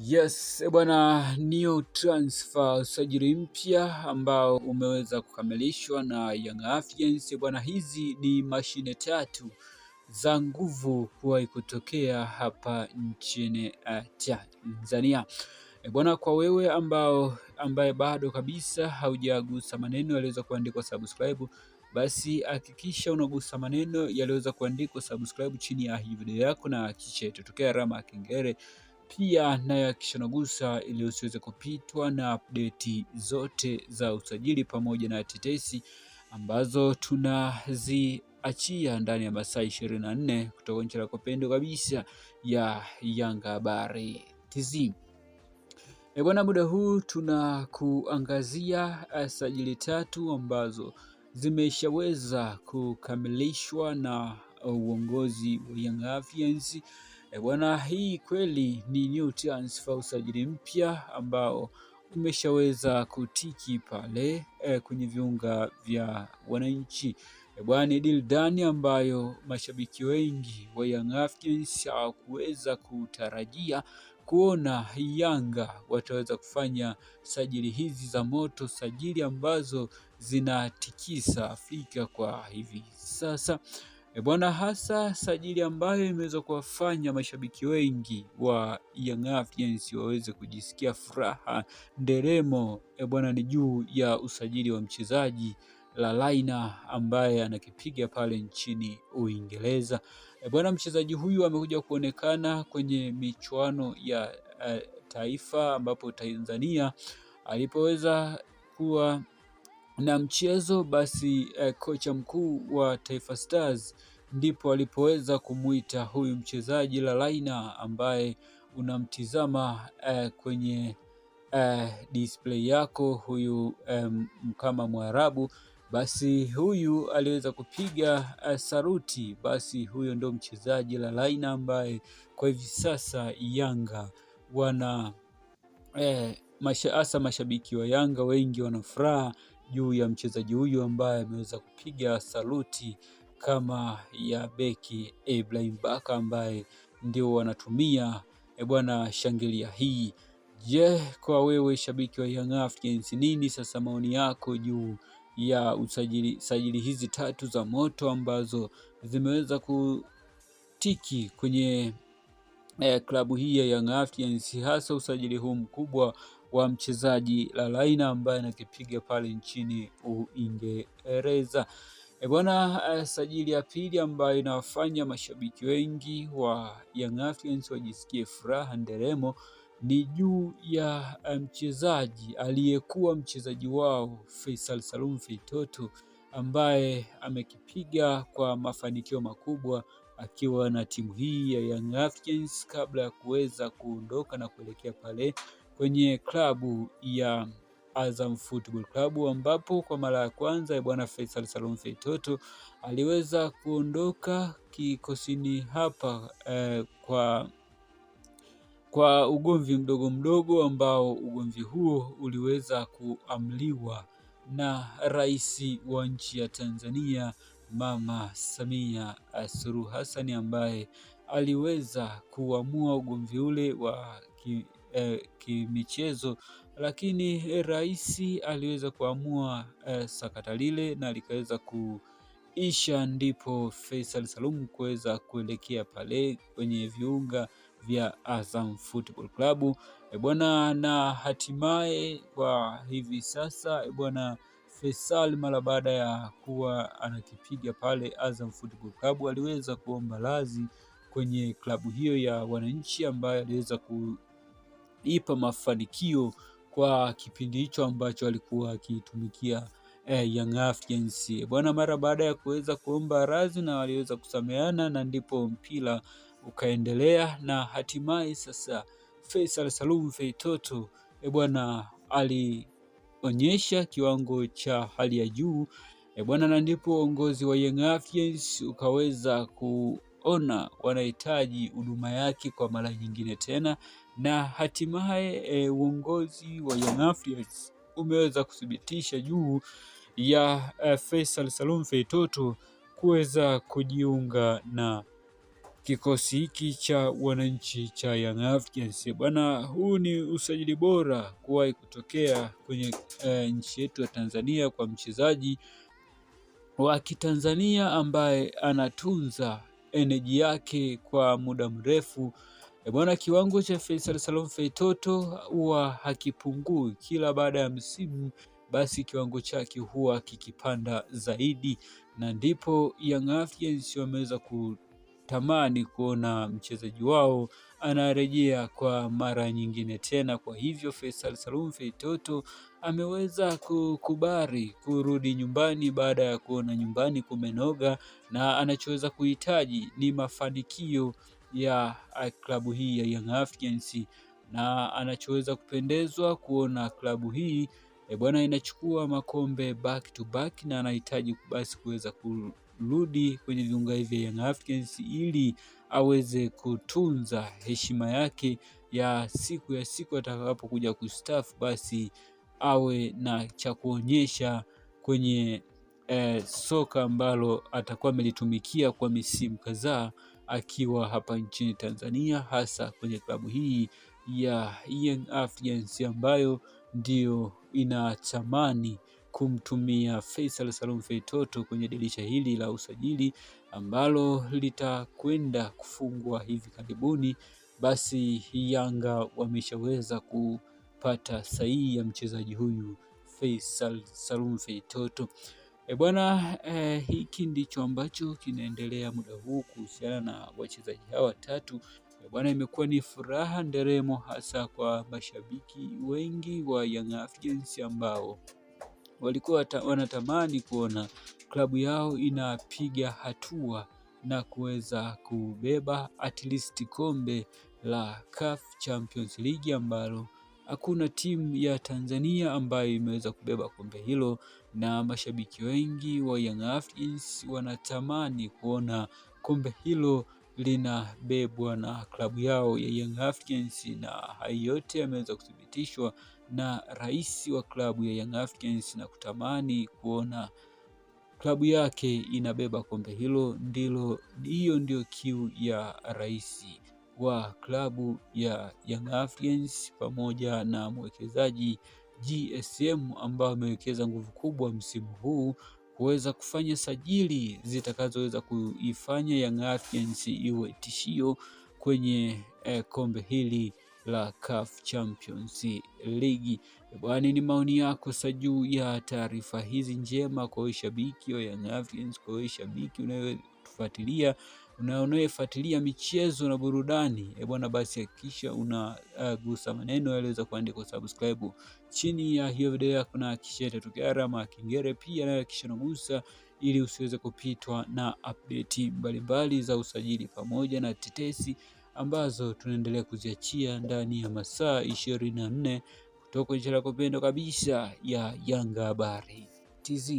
Yes, bwana, new transfer, usajili mpya ambao umeweza kukamilishwa na Young Africans. Bwana, hizi ni mashine tatu za nguvu kuwahi kutokea hapa nchini Tanzania. Bwana, kwa wewe ambaye bado kabisa haujagusa maneno yaliweza kuandikwa subscribe, basi hakikisha unagusa maneno yaliyoweza kuandikwa subscribe chini ya hii video yako na kisha itatokea alama ya kengele pia nayo hakikisha unagusa ili usiweze kupitwa na update zote za usajili pamoja na tetesi ambazo tunaziachia ndani ya masaa 24 kutoka nchi lako pendwa kabisa ya Yanga Habari TZ. E bwana, muda huu tunakuangazia sajili tatu ambazo zimeshaweza kukamilishwa na uongozi wa Young Africans. E bwana, hii kweli ni new transfer, usajili mpya ambao umeshaweza kutiki pale kwenye viunga vya wananchi. E bwana, ni deal done ambayo mashabiki wengi wa Young Africans hawakuweza kutarajia kuona Yanga wataweza kufanya sajili hizi za moto, sajili ambazo zinatikisa Afrika kwa hivi sasa. E bwana, hasa sajili ambayo imeweza kuwafanya mashabiki wengi wa Young Africans waweze kujisikia furaha nderemo, e bwana, ni juu ya usajili wa mchezaji Lalaina ambaye anakipiga pale nchini Uingereza. E bwana, mchezaji huyu amekuja kuonekana kwenye michuano ya taifa ambapo Tanzania alipoweza kuwa na mchezo basi kocha mkuu wa Taifa Stars ndipo alipoweza kumuita huyu mchezaji Lalaina ambaye unamtizama kwenye display yako huyu kama Mwarabu, basi huyu aliweza kupiga saruti. Basi huyo ndo mchezaji Lalaina ambaye kwa hivi sasa Yanga wana hasa mashabiki wa Yanga wengi wana furaha juu ya mchezaji huyu ambaye ameweza kupiga saluti kama ya beki Ibrahim Baka ambaye ndio wanatumia bwana shangilia hii. Je, kwa wewe shabiki wa Young Africans, nini sasa maoni yako juu ya usajili sajili hizi tatu za moto ambazo zimeweza kutiki kwenye klabu hii ya Young Africans, hasa usajili huu mkubwa wa mchezaji Lalaina ambaye anakipiga pale nchini Uingereza. E bwana, sajili ya pili ambayo inawafanya mashabiki wengi wa Young Africans wajisikie furaha nderemo ni juu ya mchezaji aliyekuwa mchezaji wao Faisal Salum Feitoto ambaye amekipiga kwa mafanikio makubwa akiwa na timu hii ya Young Africans kabla ya kuweza kuondoka na kuelekea pale kwenye klabu ya Azam Football Club ambapo kwa mara ya kwanza bwana Faisal Salum Feitoto aliweza kuondoka kikosini hapa kwa ugomvi mdogo mdogo ambao ugomvi huo uliweza kuamliwa na rais wa nchi ya Tanzania Mama Samia Suluhu Hassan ambaye aliweza kuamua ugomvi ule wa kimichezo, lakini rais aliweza kuamua sakata lile na likaweza kuisha, ndipo Faisal Salum kuweza kuelekea pale kwenye viunga vya Azam Football Club bwana, na hatimaye kwa hivi sasa bwana Faisal mara baada ya kuwa anakipiga pale Azam Football Club aliweza kuomba radhi kwenye klabu hiyo ya wananchi ambayo aliweza kuipa mafanikio kwa kipindi hicho ambacho alikuwa akitumikia Young Africans bwana. Mara baada ya kuweza kuomba radhi na waliweza kusameana, na ndipo mpira ukaendelea na hatimaye sasa Faisal Salum Feitoto bwana alionyesha kiwango cha hali ya juu bwana, na ndipo uongozi wa Young Africans ukaweza kuona wanahitaji huduma yake kwa mara nyingine tena, na hatimaye uongozi wa Young Africans umeweza kuthibitisha juu ya Faisal Salum Feitoto kuweza kujiunga na kikosi hiki cha wananchi cha Young Africans. Bwana, huu ni usajili bora kuwahi kutokea kwenye nchi yetu ya Tanzania kwa mchezaji wa Kitanzania ambaye anatunza eneji yake kwa muda mrefu. Bwana, kiwango cha Faisal Salum Feitoto huwa hakipungui kila baada ya msimu, basi kiwango chake huwa kikipanda zaidi, na ndipo Young Africans wameweza kutamani kuona mchezaji wao anarejea kwa mara nyingine tena. Kwa hivyo Faisal Salum Feitoto ameweza kukubali kurudi nyumbani baada ya kuona nyumbani kumenoga, na anachoweza kuhitaji ni mafanikio ya klabu hii ya Young Africans, na anachoweza kupendezwa kuona klabu hii bwana inachukua makombe back to back, na anahitaji basi kuweza kurudi kwenye viunga hivi vya Young Africans ili aweze kutunza heshima yake ya siku ya siku atakapokuja kustaafu, basi awe na cha kuonyesha kwenye soka ambalo atakuwa amelitumikia kwa misimu kadhaa akiwa hapa nchini Tanzania, hasa kwenye klabu hii ya Young Africans ambayo ndiyo inatamani kumtumia Faisal Salum Feitoto kwenye dirisha hili la usajili ambalo litakwenda kufungwa hivi karibuni. Basi Yanga wameshaweza kupata sahihi ya mchezaji huyu Faisal Salum Feitoto. E bwana, hiki ndicho ambacho kinaendelea muda huu kuhusiana na wachezaji hawa watatu. E bwana, imekuwa ni furaha nderemo hasa kwa mashabiki wengi wa Young Africans ambao walikuwa wanatamani kuona klabu yao inapiga hatua na kuweza kubeba at least kombe la CAF Champions League ambalo hakuna timu ya Tanzania ambayo imeweza kubeba kombe hilo, na mashabiki wengi wa Young Africans wanatamani kuona kombe hilo linabebwa na klabu yao ya Young Africans, na hayo yote yameweza kuthibitishwa na rais wa klabu ya Young Africans na kutamani kuona klabu yake inabeba kombe hilo. Ndilo, hiyo ndio kiu ya rais wa klabu ya Young Africans pamoja na mwekezaji GSM ambao amewekeza nguvu kubwa msimu huu kuweza kufanya sajili zitakazoweza kuifanya Young Africans iwe tishio kwenye kombe hili la CAF Champions League. Bwana, ni maoni yako sa juu ya taarifa hizi njema kwa shabiki wa Young Africans, kwa shabiki unayetufuatilia na unayefuatilia michezo na burudani e bwana, basi hakikisha unagusa maneno yaliweza kuandikwa subscribe chini ya hiyo video yako, na hakikisha itatokea alama ya kengele pia, nayo hakikisha unagusa ili usiweze kupitwa na update mbalimbali za usajili pamoja na tetesi ambazo tunaendelea kuziachia ndani ya masaa 24 kutoka nchi yako pendwa kabisa ya Yanga Habari TZ.